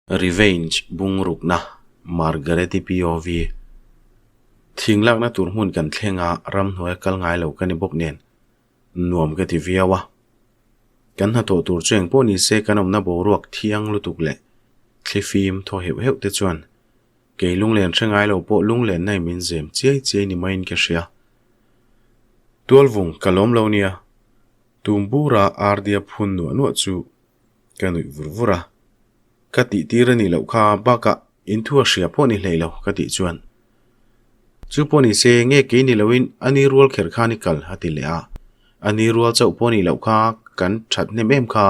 Revenge bungrukna Margaret-i POV Thing lakna tur hmun kan thleng a, ramhnuaia kal ngai lo ka ni bawk nen nuam ka ti viau a. Kan hnathawh tur chu engpawh ni se kan awmna boruak thiang lutuk leh thlifim thaw heuh heuh te chuan kei lunglen hre ngai lo pawh lunglenna in min zem chiai chiai ni maiin ka hria. Tualvung ka lawm lo nia, tum bura ardia phun nuah nuah chu Ka nuih vur vur a, Ka tih tir a nih loh kha bakah in thu a hria pawh ni hlei lo ka tih chuan Chu pawh ni se nge kei ni loin a ni rual kher khan i kal a ti leh a, A ni rual chauh pawh nih loh kha kan that hnem em kha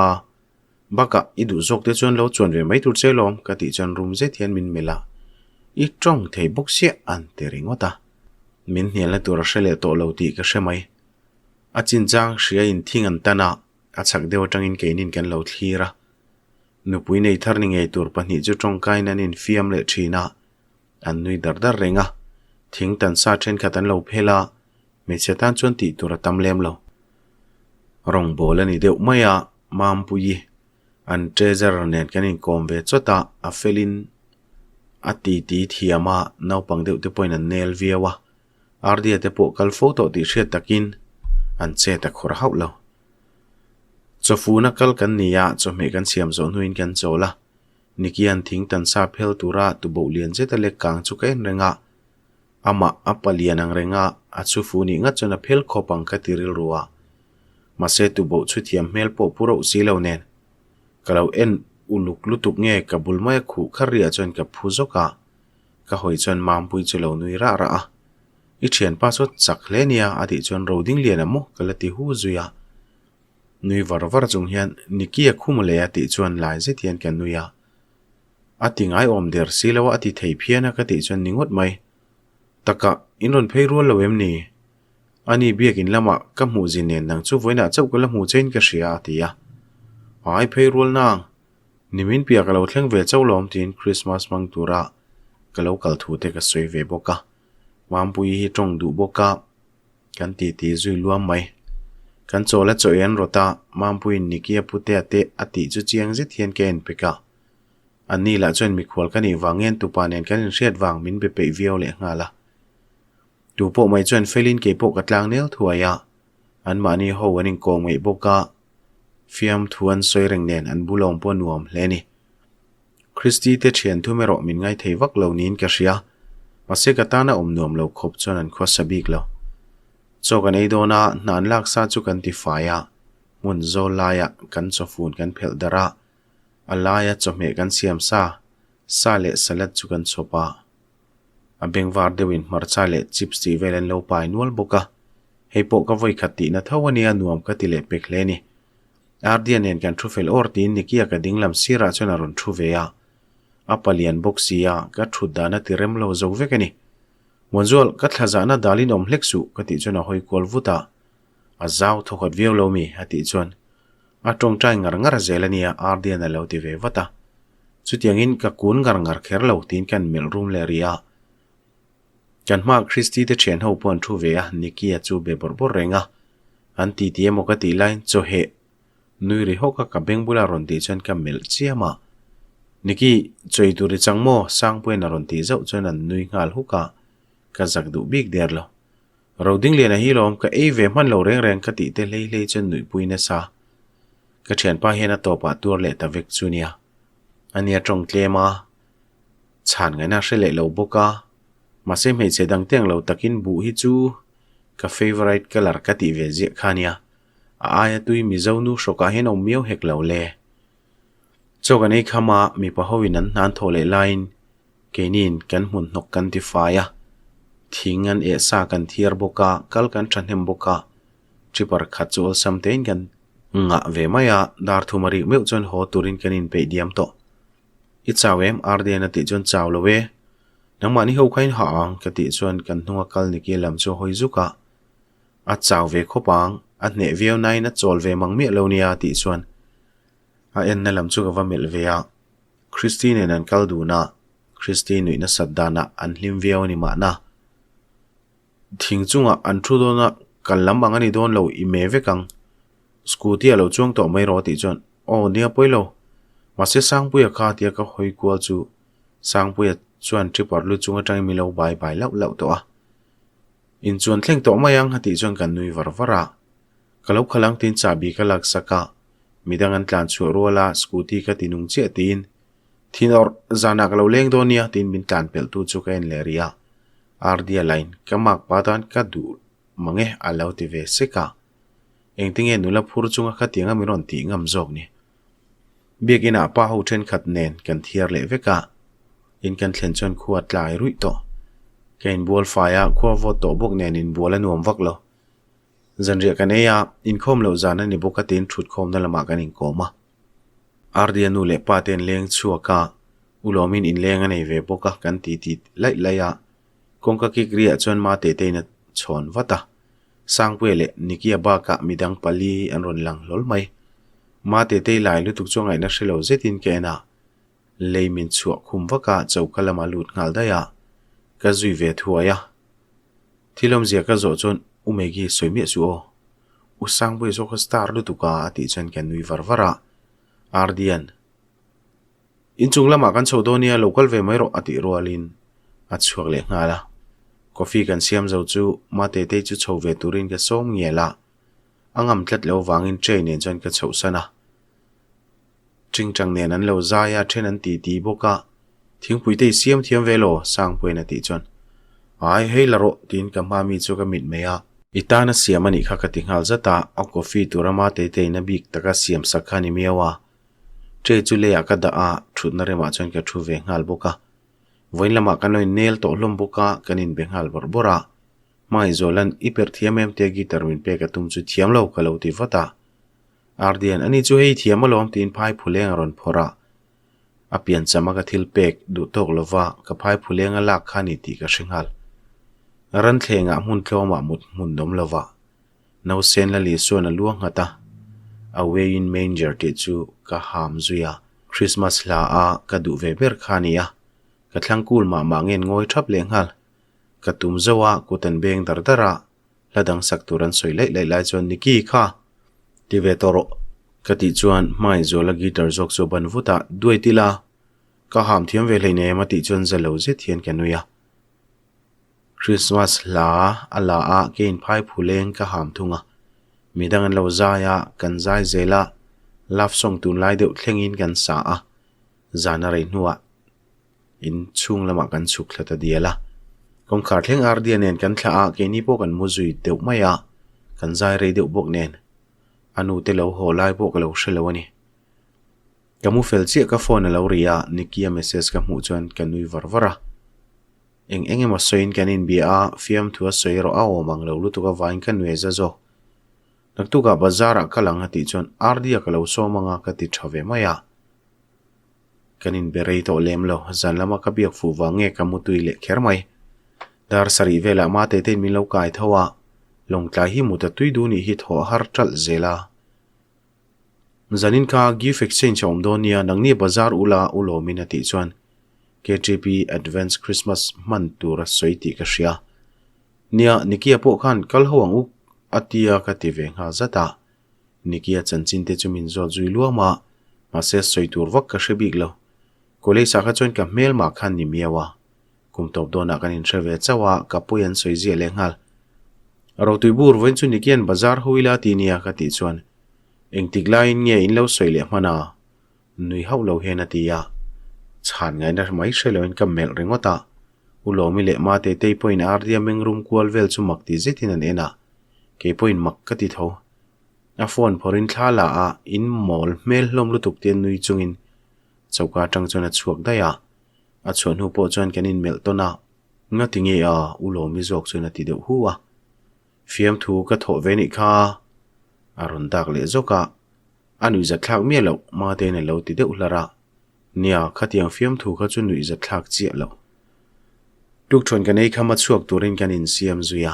bakah i duh zawk te chuan lo chuan ve mai tur che lawm ka tih chuan rum zet hian min melh a, I tawng thei bawk siah an ti ringawt a, min hnialna tur a hre leh tawh lo tih ka hre mai. A chinchang hria in thing an tan a. A chhak deuh atangin keinin kan lo thlir a, nupui nei thar ni ngei tur pahnih chu tawngkaiin an infiam leh thin a, an nui dar dar reng a, thing tan sa thenkhat an lo phel a, hmeichhe tan chuan tih tur a tam lem lo. Rawngbâwl a ni deuh mai a, Mampuii an treasurer nen kan inkawm ve chawt a, a felin a titi thiam a, naupang deuh te pawhin an nel viau a, Ardia te pawh kal fo tawh tih hriat takin an chet a khawr hauh lo. Chawfuna kal kan ni a, chawhmeh kan siam zawh hnuin kan chawl a. Nikian thing tan sa phel tura tuboh lian zeta lek kang chu ka en reng a. Amah a pa lian ang reng a, a chhufu nih ngat chuan a phel khawp ang ka ti rilru a. Mahse tuboh chhu thiam hmel pawh pu rauh si lo nen. Ka lo en uluk lutuk nge ka bul maia khuh kha riah chuan ka phu zawk a. Ka hawi chuan Mampui chu lo nui rah rah a, I thianpa chu chak hle nia a tih chuan Roding lian a maw ka la ti hu zui a. Nui var var chung hian Nicky a khum leh a tih chuan lai zet hian ka nui a. A ti ngai awm der si lo a a ti thei phian a ka tih chuan ni ngawt mai. Takah in rawn phei rual lo em ni? Ani biakin lamah ka hmuh zin nen nang chu vawiinah chauh ka la hmu chein ka hria a ti a. Ai phei rual nang. Nimin piah ka lo thleng ve chauh lawm tiin Christmas hmang tura ka lo kal thu te ka sawi ve bawk a. Mampuii hi tawng duh bawk a, kan titi zui luam mai. Kan chawl a chaw en rawt a, Mampuiin Nicky a putea te a tih chu chiang zet hian ka en pek a. Anni lah chuan mikhual ka nih vang ngen tupa nen kan inhriat vang min be peih viau leh nghal a. Tu pawh mai chuan felin keipawh ka tlang nel thuai a, anmahni ho an inkawm ngeih bawk a. Fiamthu an sawi reng nen an bulawm pawh nuam hle a ni. Christy te thian thum erawh min ngaithei vak lo niin ka hria. Mahse ka tana awm nuam lo khawp chuan an khawsa bik lo. Chaw kan ei dawn a, hna an lak sa chu kan ti fai a, hmun zawl laia kan chawfun kan phelh darh a, a laia chawhmeh kan siam sa, sa leh salad chu kan chhawp a. A bengvar deuhin hmarcha leh chips tih vel an lo pai nual bawk a, hei pawh ka vawi khat tihna tho a nia nuam ka ti leh pek hle a ni. Ardia nen kan thu fel awr tiin Nikia ka dinglam sirah chuan a rawn thu ve a, a palian bawk si a, ka thut dan a ti rem lo zo vek a ni. Muanzual, ka thla zahna dalin awm hlek suh ka tih chuan a hawi kual vut a, a zau thawkhat viau lo mi a tih chuan a tawngtai ngar ngar zel a nia Ardian a lo ti ve vat a. Chutiangin ka kun ngar ngar kher lo tiin kan melh rum leh rih a. Kan hmaah Christy te thian ho pawh an thu ve a, Nicky-a chu be bawrh bawrh reng a. An ti ti emaw ka tih laiin chaw heh nui ri hawk a ka beng bula rawn tih chuan ka melh chiam a. Nicky, chaw ei tur i chang maw? Sangpuia'n a rawn tih zauh chuan an nui nghal huk a, ka zak duh bik der lo. Rodingliana hi lawm ka ei ve hman lo reng reng ka tih te hlei hlei chuan nuihpui nasa. Ka thianpa hian a tawpah tuar leh ta vek chu nia. Ania tawng tlem a, chhan ngaihna hre leh lo bawk a, mahse hmeichhe dang te ang lo takin buh hi chu ka favourite colour ka tih ve ziah kha nia. A aia tui Mizo nu hrawkah hian awm miau hek lo le. Chaw kan ei kham a, mipa hoin an hnan thawh leh laiin keiniin kan hmun hnawk kan ti fai a, thing an eh sa kan thiar bawk a, kal kan thahnem bawk a, Tripper khat chu awlsam tein kan ngah ve mai a, dar thum a rik meuh chuan haw turin kan inpeih diam tawh. I chau em? Arden a tih chuan chau lo e. Nangmahni ho kha in hah ang ka tih chuan kan hnunga kal Nicky lam chu a hawi zuk a. A chau ve khawp ang, a hneh viau nain a chawl ve mang miah lo nia a tih chuan a enna lam chu ka va melh ve a. Christy nen an kal dun a, Christy nuih nasat danah an hlim viau a ni mahna. Thing chungah an thu dawn a, kal lam ang a ni dawn lo, i me vek ang. Scooty a lo chuang tawh mai rawh a tih chuan, Aw, nia pawi lo. Mahse Sangpuia kha tia ka hawi kual chu Sangpuia chuan tripper lu chung atangin min lo bai bai lauh lauh tawh a. Inchuan thleng tawh mai ang a tih chuan kan nui var var a. Ka lo khalh ang tiin chahbi ka lak sak a, midang an tlan chhuah rual a, scooty ka ti nung chiah tiin, Thin awrh, zanah ka lo leng dawn nia tiin min tlan pelh tu chu ka en leh rih a. Ardia lain ka mak pa tan ka duh mang e a lo ti ve sek a. Engtinge nula phur chunga khatianga min rawn tih ngam zawk ni. Biakinah pa ho thenkhat nen kan thiar leh vek a, in kan thlen chuan khua tlai ruih tawh. Ka inbual fai a, khua vawt tawh bawk nen inbual a nuam vak lo. Zanriah kan ei a, inkhawm loh zan a ni bawk a tiin thutkhawmna lamah kan inkawm a. Ardia nu leh pa te an leng chhuak a, ulawmin inleng a nei ve bawk a kan ti ti laih laih a. Kawngka kik riah chuan Mate te in a chhawn vat a. Sangpuia leh Nikia bakah midang pali an rawn lang hlawl mai. Mate tei lai lutuk chu ngaihna hre lo zetin ka en a, lei min chhuah khum vak a choka lama lut nghal daih a, ka zui ve thuai a. Thil awmzia ka zawh chuan U Maggie sawi miah suh aw. U Sangpuia zawk kha star lutuk a a tih chuan ka nui var var a. Ardian. Inchung lamah kan chho dawn nia lo kal ve mai rawh a tih rualin a chhuak leh nghal a. Coffee kan siam zo chu Matetei chu chho ve turin ka sawm ngial a, a ngam tlat lo vangin tray nen chuan ka chhohsan a. Tingtang nen an lo zai a, then an ti ti bawk a, Thingpui te i siam thiam ve law? Sangpuiin a tih chuan, Ai, hei la rawh tiin ka hma mi chu ka mit mai a. I tana siam a nih kha ka ti nghal zat a, a coffee tura Mateteiin a bik taka siam sak kha a ni miau a. Tray chu leiah ka dah a, thutna remah chuan ka thu ve nghal bawk a. Vawiin lamah kan lo innel tawh hlawm bawk a, kan inbe nghal bawrh bawrh a. Hmangaihzuala'n i perh thiam em tia guitar min pek a tum chu thiam lo ka lo ti vat a. Ardian, ani chu hei thiam alawm tiin phai phuleng a rawn phawrh a. A piancham a ka thil pek duh tawk lova ka phai phuleng a lak kha a ni tih ka hre nghal. Ranthlengah hmun tlawmah mut hmun awm lova. Nausen la Lisuan a luang nghat a, Away in Manger tih chu ka ham zui a, Christmas hla a ka duh ve ber kha a ni a, ka thlang kul mah mah ngen ngawi thap leh nghal. Ka tum zo a, kut an beng dar dar a, hla dang sak tur an sawi laih laih lai chuan Nicky kha ti ve tawh rawh ka tih chuan Hmangaihzuala guitar zawk chu a ban vut a, Duai ti la, ka ham thiam ve hleinem a tih chuan za lo zet hian ka nui a. Christmas hla a la a, keiin phai phuleng ka ham thung a. Midang an lo zai a, kan zai zel a, love song tunlai deuh thlengin kan sa a. Zan a rei hnuah in chhung lamah kan chhuk thla ta dial a. Kawngkhar thleng Ardia nen kan thlah a, keini pawh kan mu zui deuh mai a, kan zai rei deuh bawk nen. A nu te lo haw lai pawh ka lo hre lo a ni. Ka mu fel chiah ka phone a lo ri a, Nicky-a message ka hmuh chuan ka nui var var a. Eng eng emaw sawiin kan inbia a, fiamthu a sawi erawh a awm ang lo lutuk avangin ka nuai za zawk. Naktukah bazar ah kal ang a tih chuan RD-a ka lo sawm ang a ka ti tha ve mai a. Kan inbe rei tawh lem lo, zan lama ka biak fuh vang nge ka mutui leh kher mai. Dar sarih velah Mate tein min lo kai tho a, Lawngtlai hi mut a tui duh nih hi thaw a har ṭalh zel a. Zanin kha gift exchange a awm dawn nia, nangni bazar ula u lawmin a tih chuan KTP Advance Christmas hman tur a sawi tih ka hria. Nia, Nikia pawh khan kal ho ang u a tia ka ti ve nghal zat a. Nikia chanchin te chu min zawt zui luam a, mahse sawi tur vak ka hre bik lo. College ah kha chuan ka hmel mah khan ni miau a. Kum tawp dawnah kan inhre ve chauh a, ka pawi an sawi ziah leh nghal. Rotui bur vawiin chu Nikian bazar ho ila ti nia ka tih chuan engtik laiin nge in lo sawi leh hman a? Nui hauh lo hian a ti a. Chhan ngaihna mai hre loin ka melh ringawt a. U Lawmi leh Mate tei pawhin Ardia mengrum kual vel chu mak ti zetin an en a. Kei pawhin mak ka ti tho. A phone phawrhin thla la a, in mawl hmel hlawm lutuk te nui chungin choka atang chuan a chhuak daih a. A chhuah hnu pawh chuan kan inmelh tawn a, Ngati nge a? U Lawmi zawk chuan a ti deuh hu a. Fiamthu ka thawh ve nih kha a rawn dak leh zawk a. A nuihzatthlak miah loh Matein a lo ti deuh hlar a. Nia, khatiang fiamthu kha chu nuihzatthlak chiah lo. Tukṭhuan kan ei kham a chhuak turin kan insiam zui a.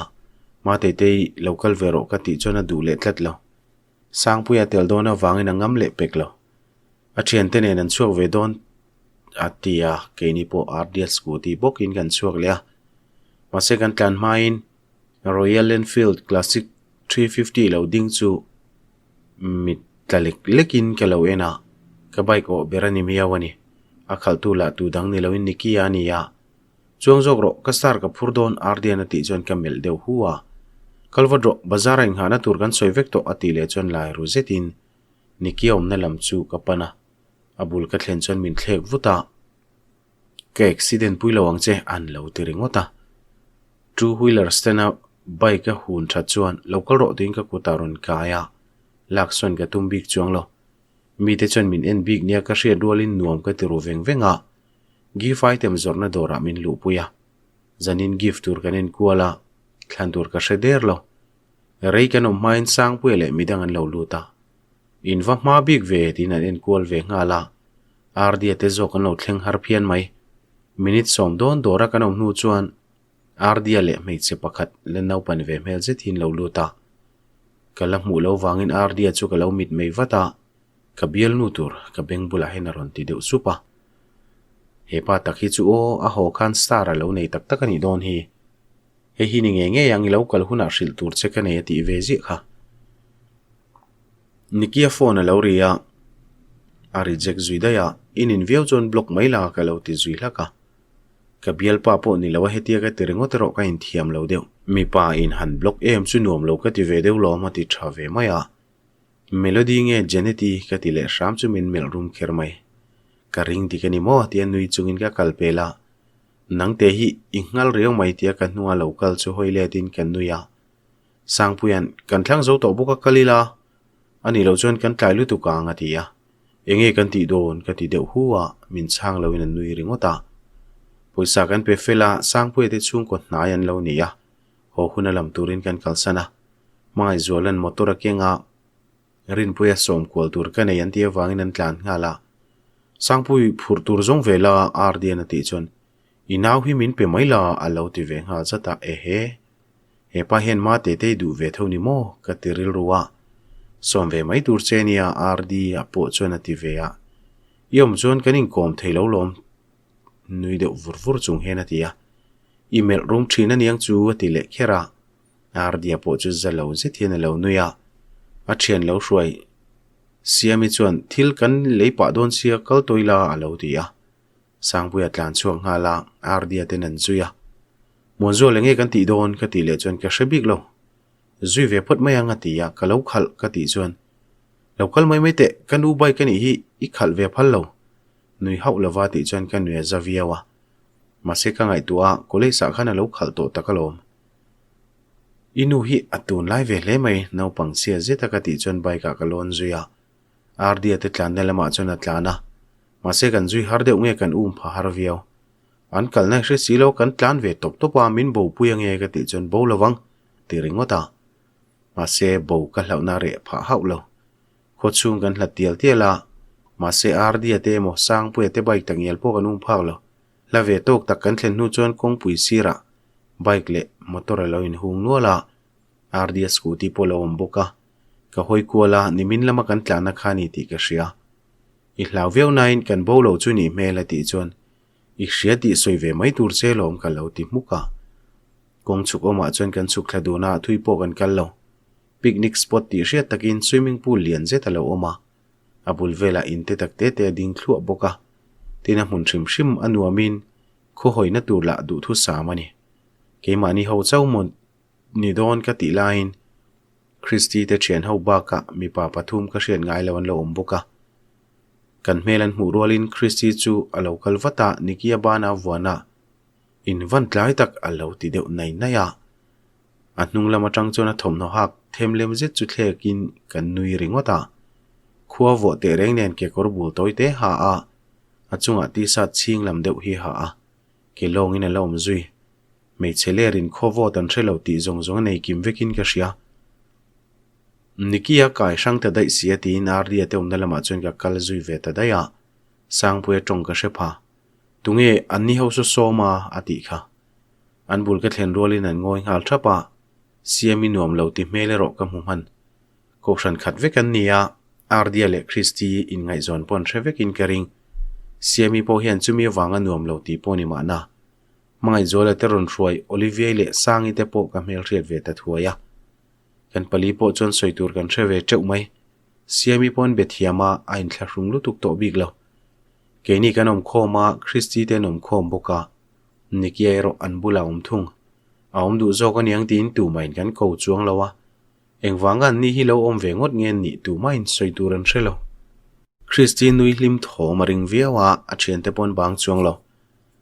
Matetei lo kal ve rawh ka tih chuan a duh leh tlat lo. Sangpuia tel dawn avangin a ngam leh pek lo. A thiante nen an chhuak ve dawn a ti a, keini pawh RDS scooty bawkin kan chhuak leh a. Mahse kan tlan hmain Royal Enfield Classic 350 lo ding chu mit tla lek lekin ka lo en a, Ka bike awh ber a ni miau a ni. A khalhtu lah tu dang ni loin Nicky-a a ni a. Chuang zawk rawh, ka star ka phur dawn Ardian a tih chuan ka melh deuh hu a. Kal vat rawh, bazar a inghahna tur kan sawi vek tawh a tih leh chuan lai ru zetin Nicky-a awmna lam chu ka pan a. A bul ka thlen chuan min thlek vut a. Ka accident pui lo ang che an lo ti ringawt a. Two wheeler stand a bike a hun that chuan lo kal rawh tiin ka kutah rawn kai a, lak sawn ka tum bik chuang lo. Mite chuan min en bik nia ka hriat rualin nuam ka ti ru veng veng a, gift item zawrhna dawrah min luhpui a. Zanin gift tur kan enkual a, thlan tur ka hre der lo. Rei kan awm hmain Sangpuia leh midang an lo lut a. In va hma bik ve tiin an enkual ve nghal a, Ardia te zawk an lo thleng har phian mai. Minute sawm dawn dawra kan awm hnu chuan Ardia leh hmeichhe pakhat la naupan ve hmel zet hi an lo lut a. Ka la hmuh lo vangin Ardia chu ka lo mit mei vat a, ka bialnu tur ka beng bulah hian a rawn ti deuh sup a. He pa tak hi chu aw, a haw khan star a lo nei tak tak a nih dawn hi. Hei hi ni ngei ngei ang i lo kal hunah hrilh tur che ka nei a tih ve ziah kha. Nikia phone a lo ri a, a reject zui daih a, i nin viau chuan block mai la ka lo ti zui hlak a. Ka bialpa pawh ni lo a hetia ka ti ringawt erawh ka inthiam lo deuh. Mipa in han block em chu nuam lo ka ti ve deuh lawm a ti tha ve mai a. Melody nge Janet-i ka ti leh hram chu min melh rum kher mai. Ka ring dik a ni maw tia nui chungin ka kal pel a. Nangte hi i nghal riau mai tia ka hnunga lo kal chu hawi letin ka nui a. Sangpuia'n kan thlang zo tawh bawk a kal ila a nih loh chuan kan tlai lutuk ang a ti a. Enge kan tih dawn ka ti deuh hu a, min chhang loin an nui ringawt a. Pawisa kan pe fel a, Sangpuia te chhungkaw hnai an lo ni a, haw hun a lam turin kan kalsan a. Hmangaihzuala'n motor a keng a, Rinpuia sawm kual tur ka nei an tih avangin an tlan nghal a. Sangpui phurh tur zawng ve la Ardian a tih chuan I nau hi min pe mai la a lo ti ve nghal zat a, ehe. He pa hian ma Tetei duh ve tho ni maw? ka ti rilru a. Sawm ve mai tur che nia Ardi a pawh chuan a ti ve a. I awm chuan kan inkawm thei lo lawm nui deuh vur vur chung hian a ti a. I melh rum thin aniang chu a ti leh kher a. Ardia pawh chu za lo zet hian a lo nui a, a thian lo hruai Siami chuan thil kan lei pah dawn sia kal tawi la a lo ti a. Sangpuia tlan chhuak nghal a, Ardia ten an zui a. Muanzual enge kan tih dawn ka tih leh chuan ka hre bik lo. Zui ve phawt mai ang a ti a, ka lo khalh ka tih chuan lo kal mai mai teh, ka nu bike a nih hi i khalh ve phal lo. Nui hauh lova tih chuan ka nui a za viau a. Mahse ka ngaihtuah a, college ah khan a lo khalh tawh tak alawm. I nu hi a tun lai ve hle mai, naupang chhia zet a ka tih chuan bike ah ka lawn zui a. Ardia te tlanna lamah chuan a tlan a. Mahse kan zui har deuh nge kan um pha har viau. An kalna hre si lo kan tlan ve tawp tawp a, min bopui ange ka tih chuan bo lovang ti ringawt a. Mahse bo ka hlauhna reh phah hauh lo. Khaw chhung kan hlat tial tial a, mahse Ardia te emaw Sangpuia te bike takngial pawh kan um phak lo. Hla ve tawk tak kan thlen hnu chuan kawngpui sirah bike leh motor a lo inhung nual a, Ardia scooty pawh a lo awm bawk a. Ka hawi kual a, nimin lama kan tlanna kha a ni tih ka hria. I hlau viau nain kan bo lo chu nih hmel a tih chuan i hria tih sawi ve mai tur che lawm ka lo ti hmuk a. Kawng chhuk awmah chuan kan chhuk thla dun a, thui pawh kan kal lo. Picnic spot tih hriat takin swimming pool lian zet a lo awm a, a bul velah in te tak te te a ding thluah bawk a, tin a hmun hrim hrim a nuamin khaw hawina tur lah duhthusam a ni. Keimahni ho chau maw ni dawn ka tih laiin Christy te thian ho bakah mipa pathum ka hriat ngai lo an lo awm bawk a. Kan hmel an hmuh rualin Christy chu a lo kal vat a, Nicky-a bana vuan a in van tlai tak a lo ti deuh nai nai a. A hnung lam atang chuan a thawmhnaw hak them lem zet chu thlekin kan nui ringawt a. Khua vuah teh reng nen kekawr bul tawi te ha a, a chungah t-shirt chhing lam deuh hi ha a, ke lawngin a la awm zui. Hmeichhe lerin khaw vawt an hre lo tih zawng zawng a nei kim vekin ka hria. Nicky a kai hrang ta daih si a tiin Ardia te awmna lamah chuan ka kal zui ve ta daih a, Sangpuia tawng ka hre pha. Tunge anni ho saw sawm a a tih kha. An bul ka thlen rualin an ngawi nghal thap a, Siami nuam lo ti hmel erawh ka hmu hman. Kohhran khat vek an ni a, Ardia leh Christy inngaihzawn pawh an hre vekin ka ring. Siami pawh hian chumi avanga nuam lo tih pawh ni mahna. Hmangaihzuala te rawn hruai Olivier leh Sangi te pawh ka hmelhriat ve ta thuai a. Kan pali pawh chuan sawi tur kan hre ve teuh mai. Siami pawn be thiam a, a inthlahrung lutuk tawh bik lo. Keini kan awm khawm a, Christy te an awm khawm bawk a, Nicky-a erawh an bulah a awm thung. A awm duh zawk aniang tiin tumahin kan ko chuang lo a, engvanga an ni hi lo awm ve ngawt nge an nih tumahin sawi tur an hre lo. Christy nui hlim thawm a ring viau a, a thiante pawn bang chuang lo.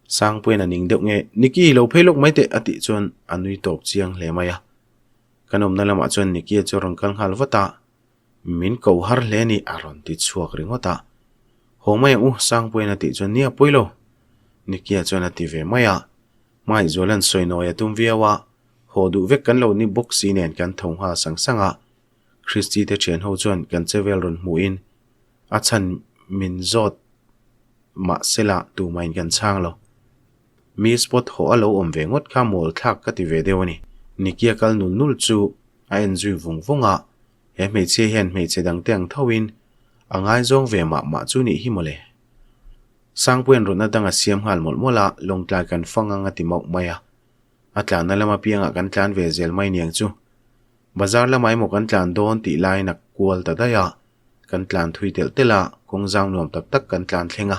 Sangpuiin a ning deuh nge, Nicky, lo phei lawk mai teh a tih chuan a nui tawp chiang hle mai a. Kan awmna lamah chuan Nicky-a chu a rawn kal nghal vat a, Min ko har hle a ni a rawn ti chhuak ringawt a. Haw mai ang u, Sangpuiin a tih chuan nia pawi lo. Nicky-a chuan a ti ve mai a. Hmaizuala'n sawi nawi a tum viau a, haw duh vek kan lo ni bawk si nen kan tho nghal sang sang a. Christy te thian ho chuan kan che vel rawn hmuhin a chhan min zawt mahsela tumahin kan chhang lo. Mi spot haw a lo awm ve ngawt kha mawl thlak ka ti ve deuh a ni. Nicky-a kal nul nul chu a en zui vung vung a, he hmeichhia hian hmeichhe dangte ang thoin a ngaizawng ve mah mah chu nih hi mawle. Sangpuia'n rawtna dang a siam nghal mawlh mawlh a, lawngtlai kan fang ang a ti mauh mai a. A tlanna lama piangah kan tlan ve zel mai niang chu. Bazar lamah emaw kan tlan dawn tih laiin a kual ta daih a, kan tlan thui telh telh a, kawng zau nuam tak tak kan tlan thleng a.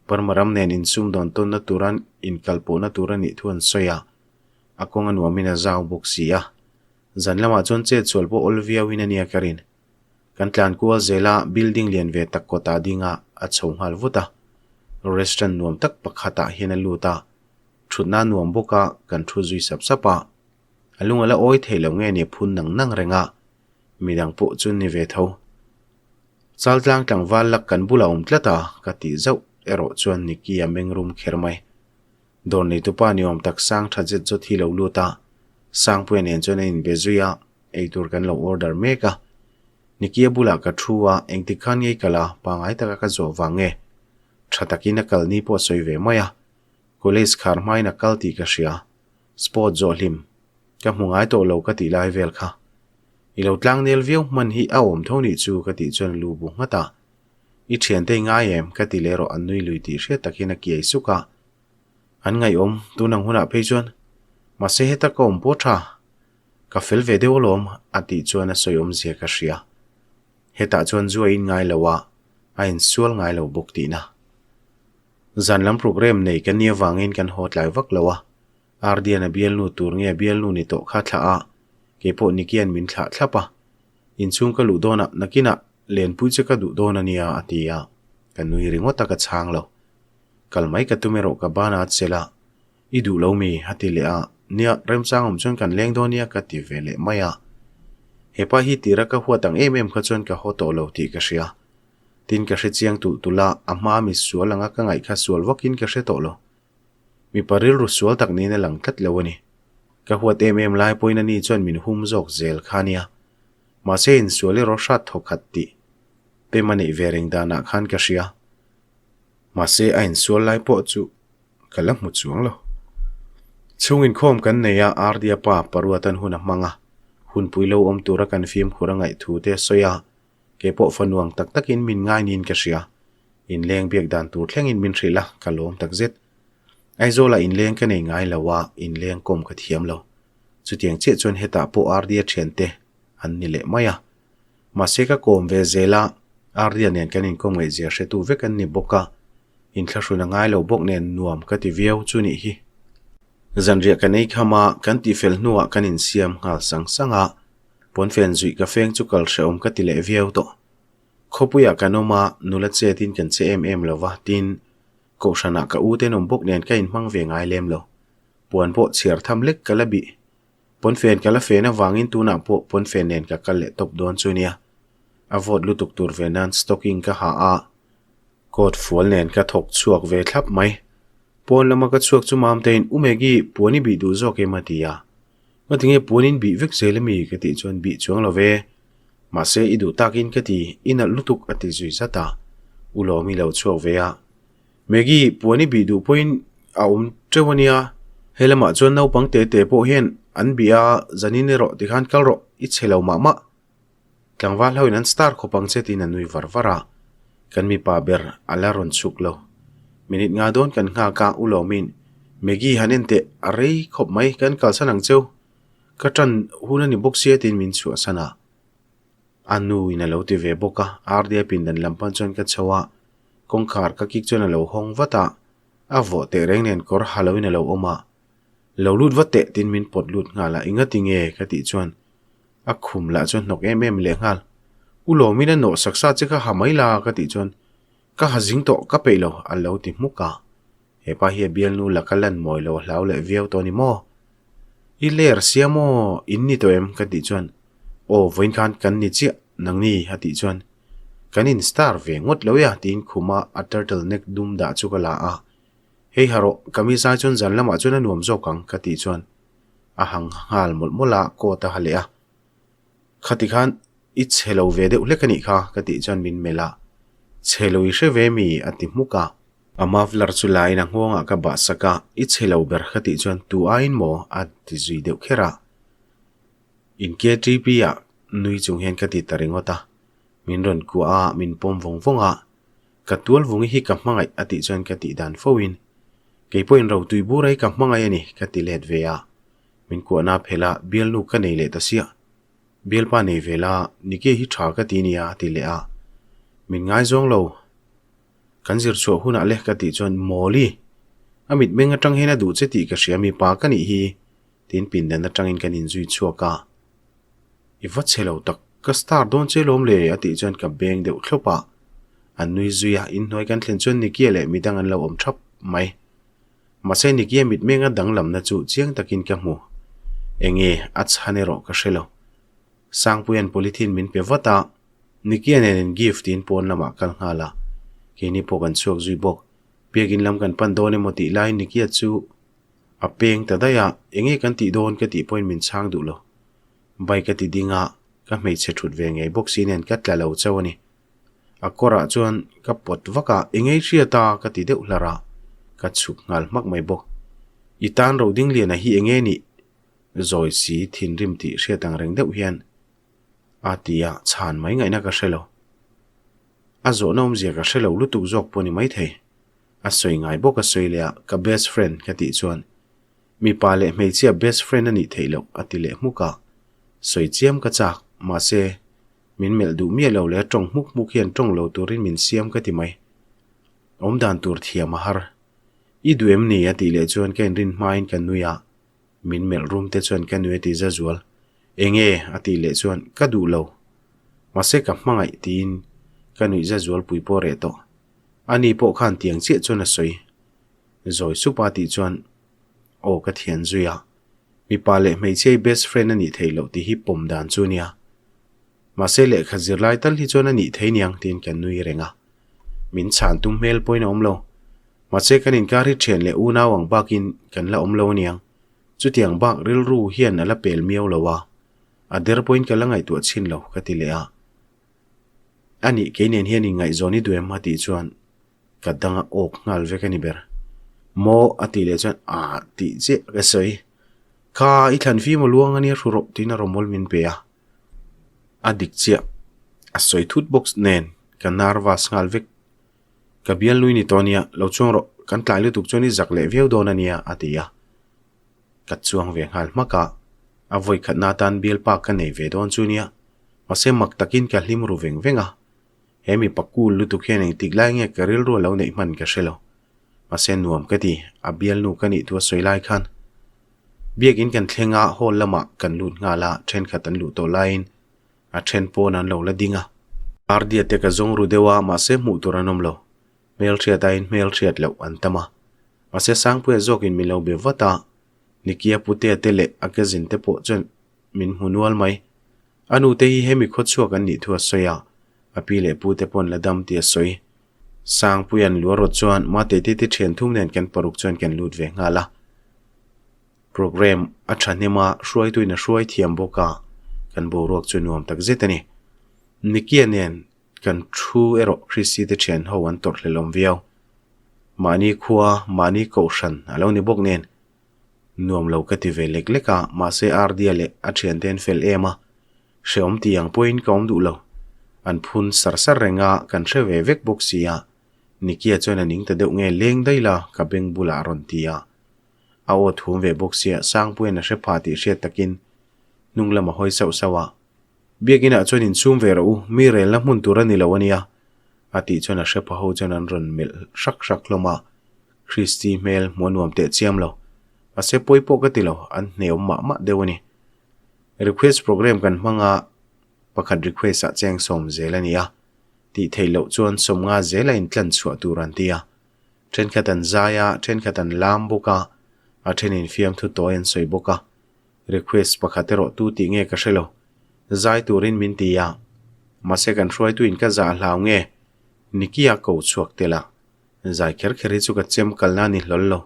Burma ram nen insum dawn tawnna turan inkalpawhna tur a nih thu an sawi a, a kawng a nuamin a zau bawk si a. Zan lamah chuan chet sual pawh awl viauin a nia ka rin. Kan tlan kual zel a, building lian ve tak kawtah ding a, a chho nghal vut a. Restaurant nuam tak pakhatah hian a lut a, thutna a nuam bawk a, kan thu zui sap sap a. A lung a la awi thei lo nge ni a phun nang nang reng a, midang pawh chu ni ve tho. Chaltlang tlangval lak kan bulah awm tlat a, ka tih zauh erawh chuan Nicky a meng rum kher mai. Dawr neitupa ni awm tak sang tha zet zawt hi lo lut a, Sangpuia nen chuan a inbe zui a, eitur kan lo order mek a. Nicky a bulah ka thu a, engtik khan ngei kal a, pangai taka ka zawh vang nge? Tha takin a kal ni pawh a sawi ve mai a, college khar hmain a kal tih ka hria. Sport zawh hlim ka hmu ngai tawh lo ka tih lai vel kha. I lo tlang nel viau hman hi a awm tho nih chu ka tih chuan lu bu nghat a. I thiante i ngai em? Ka ti leh rawh an nui lui tih hriat tak hian a kiai suk a. An ngaihawm tun ang hunah phei chuan mahse heta ka awm pawh tha. Ka fel ve deuh alawm a tih chuan a sawi awmzia ka hria. Hetah chuan zu a in ngai lo a, a insual ngai lo bawk tihna. Zan lam programme nei kan nih avangin kan haw tlai vak lo a, Ardian a bialnu tur nge bialnu ni tawh kha thlah a, keipawh Nikian min thlah thlap a. Inchhung ka luh dawnah nakinah lenpui che ka duh dawn a nia a ti a, ka nui ringawt a ka chhang lo. Kal mai ka tum erawh ka ban a chelh a, I duh lo mi? a ti leh a, nia remchang awm chuan kan leng dawn nia ka ti ve leh mai a. Hepa hi tira ka huat ang em em kha chuan ka haw tawh lo tih ka hria. Tin ka hre chiang tulh tulh a, a hma mi sual anga ka ngaih kha sual vakin ka hre tawh lo. Mipa rilru sual tak niin a lang tlat lo a ni. Ka huat em em lai pawhin ani chuan min hum zawk zel kha nia. Mahse insual erawh hrat thaw khat tih pem a neih ve reng danah khan ka hria. Mahse a insual lai pawh chu ka la hmu chuang lo. Chhung inkhawm kan nei a, Ardia pa Paruatan hun a hmang a, hunpui lo awm tura kan fimkhur a ngaih thu te a sawi a, Kei pawh fanuang tak takin min ngai niin ka hria. Inleng biak dan tur thlengin min hrilh a, ka lawm tak zet. Aizawlah inleng ka nei ngai lo a, inleng kawm ka thiam lo. Chutiang chiah chuan hetah pawh Ardia thiante an ni leh mai a. Mahse ka kawm ve zel a, Ardia nen kan inkawm ngaihzia hretu vek an ni bawk a, inthlahrun a ngai lo bawk nen nuam ka ti viau chu nih hi. Zanriah kan ei kham a, kan tihfel hnuah kan insiam nghal sang sang a, Pawnfen zuih ka feng chu kal hrehawm ka ti leh viau tawh. Khawpuiah kan awm a, nula chetin kan che em em lo va, tin, Kohhranah ka u tenawm bawk nen ka inhmang ve ngai lem lo. Puan pawh chhiar tham lek ka la bih. Pawnfen ka la fen avangin tunah pawh pawnfen nen ka kal leh tawp dawn chu nia. A vawt lutuk tur ve nan stocking ka ha a, coat fual nen ka thawk chhuak ve thlap mai. Pawn lama ka chhuak chu Mamtein, U Maggie, puan i bih duh zawk em a ti a. Ngatinge puan in bih vek zel ami ka tih chuan bih chuang lo ve. Mahse i duh takin ka ti, i nalh lutuk a ti zui zat a. U Lawmi lo chhuak ve a. Maggie, puan i bih duh pawhin a awm teuh a nia. He lamah chuan naupang te te pawh hian an bih a, zanin erawh tikhan kal rawh, i chhe lo mah mah. Tlangval ho in an star khawp ang che tiin a nui var var a, kan mipa ber a la rawn chhuk lo. Minute nga dawn kan nghak a, U Lawmin, Maggie han en teh, a rei khawp mai, kan kalsan ang cheu. Ka tan hun a ni bawk sia tiin min chhuahsan a. A nu in a lo ti ve bawk a, RDA pindan lam pan chuan ka chho a, kawngkhar ka kik chuan a lo hawng vat a, a vawh teh reng nen kawr ha lo in a lo awm a. Lo lut vat teh tiin min pawt lut nghal a, engati nge ka tih chuan a khum lah chuan hnawk em em leh nghal. U Lawmin a nawh sak sa che kha ha mai la ka tih chuan ka ha zing tawh ka peih lo a lo ti hmuk a. Hepa hi a bialnu laka lan mawi lo a hlau leh viau tawh a ni maw? I ler sia maw in ni tawh em? ka tih chuan aw vawiin khan kan ni chiah nangni a tih chuan kan in star ve ngawt lo e a tiin khuma a turtle neck dum dah chu ka la a. Hei ha rawh, kamis ai chuan zan lamah chuan a nuam zawk ang ka tih chuan a hang nghal mawlh mawlh a, coat a ha leh a. Khati khan i chhe lo ve deuh hlek a nih kha ka tih chuan min melh a, Chhe lo i hre ve mi? a ti hmuk a. A muffler chu laiin a nghawngah ka bah sak a, I chhe lo ber ka tih chuan tu aiin maw? a ti zui deuh kher a. In KTP ah nui chung hian ka ti ta ringawt a, min rawn kuah a, min pawm vawng vawng a. Ka tual vungi hi ka hmangaih a tih chuan ka tih dan fo in, Kei pawhin rotui bur ai ka hmangaih a ni ka ti let ve a, min kuahna phelh a bialnu ka nei leh ta siah. Bialpa nei ve la, Nike hi tha ka ti nia a ti leh a, min ngaizawng lo. Kan zir chhuah hunah le ka tih chuan Mawli! A mitmeng atang hian a duh che tih ka hria mipa ka nih hi tiin pindan atangin kan inzui chhuak a. I va chhe lo tak, ka star dawn che lawm le a tih chuan ka beng deuh thlawp a. An nui zui a, inhnuai kan thlen chuan Nikia leh midang an lo awm thap mai. Mahse Nikia mitmenga danglamna chu chiang takin ka hmu. Enge a chhan erawh ka hre lo. Sangpuia'n polythene min pe vat a, Nikia nen in gift tiin pawn lamah kal nghal a, keini pawh kan chhuak zui bawk. Biakin lam kan pan dawn emaw tih laiin Nikia chu a peng ta daih a, enge kan tih dawn ka tih pawhin min chhang duh lo. Bike a ti ding a, ka hmeichhe thut ve ngei bawk si nen ka tla lo chauh a ni. A kawrah chuan ka pawt vak a, enge i hriat a ka ti deuh hlar a, ka chhuk nghal hmak mai bawk. I tan Rodingliana hi enge nih? Zawi si thinrim tih hriat ang reng deuh hian a ti a, chhan mai ngaihna ka hre lo. A zawhna awmzia ka hre lo lutuk zawk pawh ni maithei. A sawi ngai bawk a sawi leh a, ka best friend ka tih chuan mipa leh hmeichhia best friend a nih theih loh a ti leh hmuk a, sawi chiam ka chak, mahse min melh duh miah lo leh a tawng hmuk hmuk hian tawng lo turin min siam ka ti mai. Awmdan tur thiam a har. I duh em ni? a tih leh chuan ka inrin hmain ka nui a, Min melh rum te chuan ka nui a ti za zual. Enge? a tih leh chuan ka duh lo. Mahse ka hmangaih tiin ka nuih za zual pui pawh reh tawh. Ani pawh khan tiang chiah chuan a sawi. Zawi sup a tih chuan aw ka thian zui a. Mipa leh hmeichhia hi best friend a nih theih loh tih hi pawm dan chu nia. Mahse lehkha zirlai tal hi chuan a nih thei niang tiin ka nui reng a. Min chhan tum hmel pawhin a awm lo. Mahse kan inkar hi thian leh unau ang bakin kan la awm lo aniang. Chutiang bak rilru hian a la pel miau lo a, a der pawhin ka la ngaihtuah chhin lo ka ti leh a. A nih kei nen hian inngaihzawn i duh em a tih chuan ka dang a awk nghal vek a ni ber. Maw a tih leh chuan ah tih chiah ka sawi. Kha i thlan fim a luang ania hru rawh tiin a rawmawl min pe a. A dik chiah a sawi thut bawk nen ka nervous nghal vek. Ka bial nui ni tawh ania, lo chuang rawh, kan tlai lutuk chuan i zak leh viau dawn ania a ti a. Ka chuang ve nghal hmak a, a vawi khatna atan bialpa ka nei ve dawn chu nia, mahse mak takin ka hlim ru veng veng a. He mipa cool lutuk hian engtik lai nge ka rilru a lo neih hman ka hre lo. Mahse nuam ka ti, a bialnu ka nih thu a sawi lai khan. Biakin kan thleng a, hall lamah kan lut nghal a, thenkhat an luh tawh laiin A then pawn an lo la ding a. Ardia te ka zawng ru deuh a, mahse hmuh tur an awm lo. Hmelhriat aiin hmelhriat loh an tam a. Mahse Sangpuia zawkin min lo be vat a, Nikia Putea te leh a cousin te pawh chuan min hmu nual mai. A nu te hi hemi khawchhuak an nih thu a sawi a, a pi leh pu te pawn la dam tih a sawi. Sangpuia'n luarawt chuan Matete te thian thum nen kan paruk chuan kan lut ve nghal a. Programme a thahnem a, hruaituin a hruai thiam bawk a, kan boruak chu nuam tak zet a ni. Nikia nen kan thu erawh Christy te thian ho an tawrh hlelawm viau. Mahni khua, mahni kohhran a lo ni bawk nen nuam lo ka ti ve lek lek a, mahse Ardia leh a thiante an fel em a, hrehawm ti ang pawhin ka awm duh lo. An phun sar sar reng a, kan hre ve vek bawk si a, Nikia chuan a ning ta deuh nge leng daih la ka beng bulah a rawn ti a. A aw thum ve bawk sia Sangpuia'n a hre pha tih hriat takin hnung lam a hawi sauh sauh a. Biakinah chuan insum ve rawh u, mi relna hmun tur a ni lo a nia, a tih chuan a hrepa ho chuan an rawn melh hrak hrak hlawm a. Christy hmel hmuh a nuam teh chiam lo. Mahse pawi pawh ka ti lo, an hneawm mah mah deuh a ni. Request program kan hmang a, pakhat request ah cheng sawm zel a ni a, tih theih loh chuan sawmnga zel a intlan chhuah tur an ti a. Thenkhat an zai a, thenkhat an lam bawk a, a thenin fiamthu tawi an sawi bawk a. Request pakhat erawh tu tih nge ka hre lo. Zai turin min ti a. Mahse kan hruaituin ka zah hlau nge? Nicky-a ko chhuak tel a. Zai kher kher hi chu ka chem kalna a ni hlawl lo.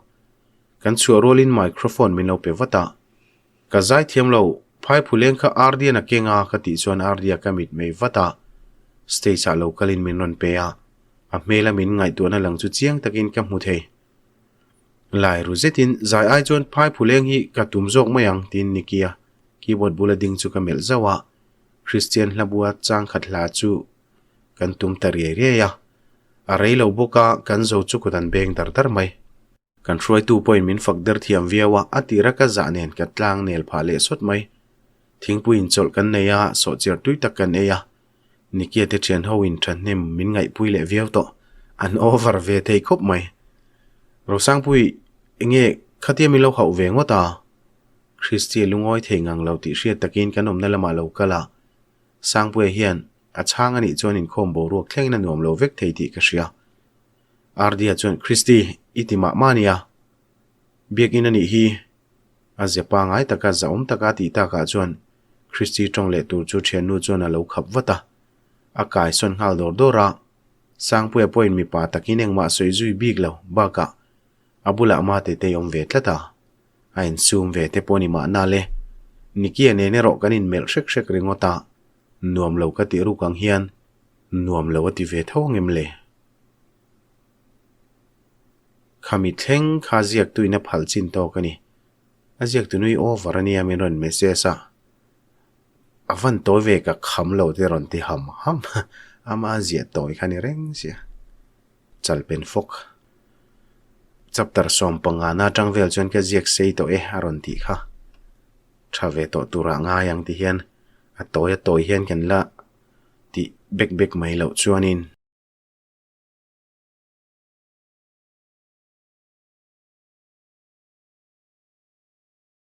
Kan chhuah rualin microphone min lo pe vat a. Ka zai thiam lo, Phaiphuleng kha Ardian a keng a ka tih chuan Ardia ka mit mei vat a. Stage ah lo kalin min rawn pe a. A hmela min ngaihtuahna lang chu chiang takin ka hmu thei. Lai ru zetin zai ai chuan Phaiphuleng hi ka tum zawk mai ang tiin Nicky-a keyboard bula ding chu ka melh zauh a. Christian hlabua changkhat hla chu kan tum ta riai riai a. A rei lo bawk a, kan zo chu kut an beng dar dar mai. Kan hruaitu pawhin min fak der thiam viau a, a tira ka zah nen ka tlang nel phah leh sawt mai. Thingpui inchawlh kan nei a, sawhchiar tui tak kan ei a. Nikia te thian ho in thahnem min ngaihpui leh viau tawh, an over ve thei khawp mai. Rosangpui, enge khatia min lo hauh ve ngawt a? Christy a lungawi thei ngang lo tih hriat takin kan awmna lamah lo kal a. Sangpuia hian a chhang a nih chuan inkhawm boruak thlengin a nuam lo vek thei tih ka hria. Ardia chuan, Christy, i ti mah mah nia. Biakin a nih hi. A ze pangai taka zahawm taka tih takah chuan Christy tawng leh tur chu thiannu chuan a lo khap vat a. A kai sawn nghal dawr dawr a. Sangpuia pawhin mipa takin engmah sawi zui bik lo bakah a bulah mate te awm ve tlat a. A insum ve te pawh ni mahna le. Nicky-a nen erawh kan inmelh hrek hrek ringawt a. Nuam lo ka tih ruk ang hian nuam lo a ti ve tho angem le? Khami thleng kha ziaktuin a phal chin tawk a ni. A ziaktu nui over a nia min rawn message a. A van tawi ve ka kham lo te rawn ti ham ham. Ama ziah tawi kha ni reng sia. Chalpen fawk. Chapter 15 na atang vel chuan ka ziak sei tawh e a rawn tih kha. Tha ve tawh turah ngai ang ti hian a tawi a tawi hian kan la tih bek bek mai loh chuanin.